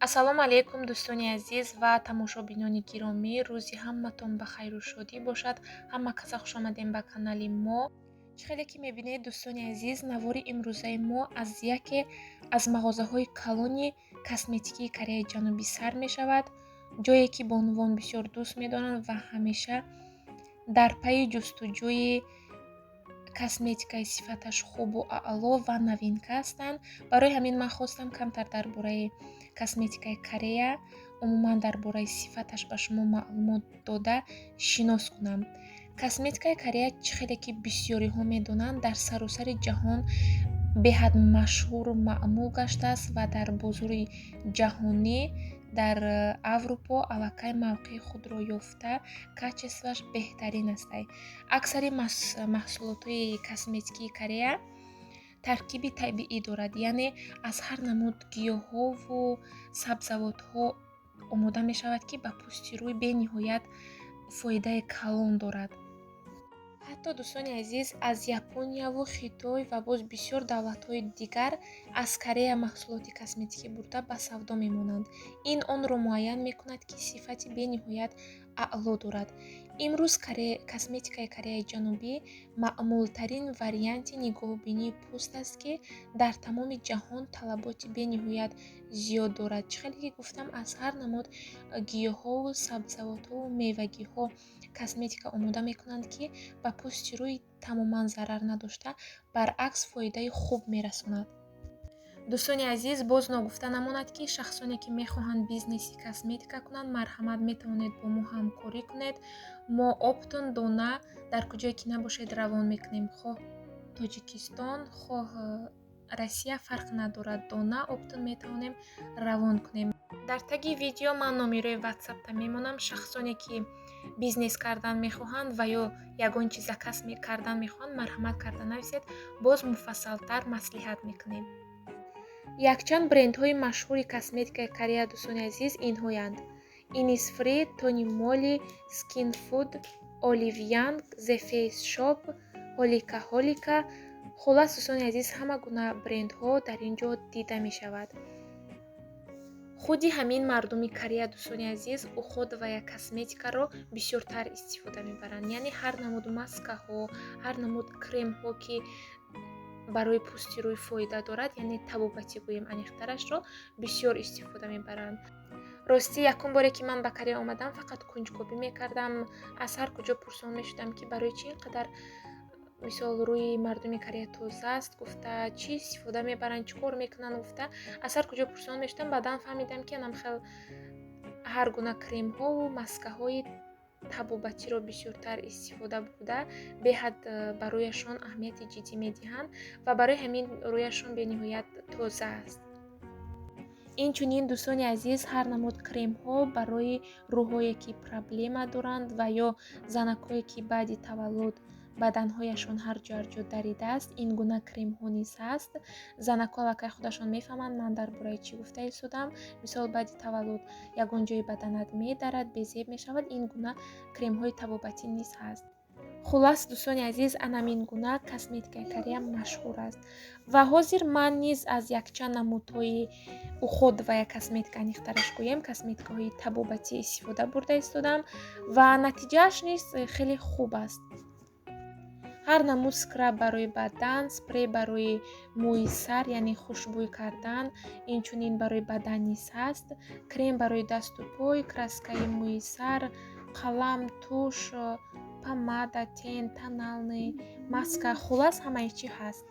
Ассалому алайкум, дӯстони азиз ва тамошобинони гиромӣ. Рӯзи ҳаматон ба хайру шодӣ бошад. Ҳама каса хушомадем ба канали мо. Чӣ хеле ки мебинед, дӯстони азиз, навори имрӯзаи мо аз яке аз мағозаҳои калони косметикии Кореяи Ҷанубӣ сар мешавад, ҷое ки бонувон бисёр дӯст медоранд ва ҳамеша дар пайи ҷустуҷӯи косметикаи сифаташ хубу аъло ва новинка ҳастанд. Барои ҳамин ман хостам камтар дар бораи косметикаи Корея, умуман дар бораи сифаташ ба шумо маълумот дода шинос кунам. Косметикаи Корея, чӣ хеле ки бисёриҳо медонанд, дар саросари ҷаҳон беҳад машҳуру маъмул гаштааст ва дар бозори ҷаҳонӣ, дар Аврупо аллакай мавқеи худро ёфта, качествоаш беҳтарин астай. Аксари маҳсулотҳои косметикии Корея таркиби табиӣ дорад, яъне аз ҳар намуд гиёҳҳову сабзавотҳо омода мешавад, ки ба пӯсти рӯй бениҳоят фоидаи калон дорад. Ҳатто, дӯстони азиз, аз Японияву Хитой ва боз бисёр давлатҳои дигар аз Корея маҳсулоти косметикӣ бурда ба савдо мемонанд. Ин онро муайян мекунад, ки сифати бениҳоят аъло дорад. Имрӯз косметикаи Кореяи Ҷанубӣ маъмултарин варианти нигоҳубинии пӯст аст, ки дар тамоми ҷаҳон талаботи бениҳоят зиёд дорад. Чӣ хеле ки гуфтам, аз ҳар намуд гиёҳҳову сабзавотҳову мевагиҳо косметика омода мекунанд, ки ба пӯсти рӯй тамоман зарар надошта, баръакс, фоидаи хуб мерасонад. Дӯстони азиз, боз ногуфта намонад, ки шахсоне ки мехоҳанд бизнеси косметика кунанд, марҳамат, метавонед бо мо ҳамкорӣ кунед. Мо оптом дона дар куҷое ки набошед равон мекунем, хоҳ Тоҷикистон, хоҳ Россия, фарқ надорад, дона оптом метавонем равон кунем. Дар таги видео ман номерои ватсапта мемонам. Шахсоне ки бизнес кардан мехоҳанд ва ё ягон чиз заказ кардан мехоҳанд, марҳамат карда нависед, боз муфассалтар маслиҳат мекунем. Якчанд брендҳои машҳури косметикаи Корея, дӯстони азиз, инҳоянд: Innisfree, Tony Moly, Skin Food, Olive Young, The Face Shop, Holika Holika. Хуллас, дӯстони азиз, ҳама гуна брендҳо дар ин ҷо дида мешавад. Худи ҳамин мардуми Корея, дӯстони азиз, уходовая косметикаро бисёртар истифода мебаранд, яъне ҳар намуд маскаҳо, ҳар намуд кремҳо, ки барои пӯсти рӯй фоида дорад, яъне табобатӣ гӯем аниқтарашро, бисёр истифода мебаранд. Ростӣ, якум боре ки ман ба Корея омадам, фақат кунҷкобӣ мекардам, аз ҳар куҷо пурсон мешудам, ки барои чӣ ин қадар, мисол, рӯи мардуми Корея тоза аст гуфта, чӣ истифода мебаранд, чӣ кор мекунанд гуфта, аз ҳар куҷо пурсон мешудам. Баъдан фаҳмидам, ки анам хел ҳар гуна кремҳову маскаҳои табобатиро бисёртар истифода бурда, беҳад ба рӯяшон аҳамияти ҷиддӣ медиҳанд ва барои ҳамин рӯяшон бениҳоят тоза аст. Инчунин, дӯстони азиз, ҳар намуд кремҳо барои рӯҳое ки проблема доранд ва ё занакҳое ки баъди таваллуд баданҳояшон ҳар ҷо ҳар ҷо даридааст, ин гуна кремҳо низ ҳаст. Занакҳо аллакай худашон мефаҳманд, ман дар бораи чӣ гуфта истодам. Мисол, баъди таваллуд ягон ҷои баданат медарад, безеб мешавад, ин гуна кремҳои табобатӣ низ ҳаст. Хуллас, дӯстони азиз, анамин гуна косметикаи Корея машҳур аст ва ҳозир ман низ аз якчанд намудҳои уходовая косметика, аниқтараш гӯем, косметикаҳои табобатӣ истифода бурда истодам ва натиҷааш низ хеле хуб аст. Ҳар намуд скраб барои бадан, спрей барои мӯи сар, яъне хушбӯй кардан, инчунин барои бадан низ ҳаст, крем барои дасту пой, краскаи мӯи сар, қалам, тушь, помада, тень, тональный, маска, хуллас, ҳамаи чӣ ҳаст.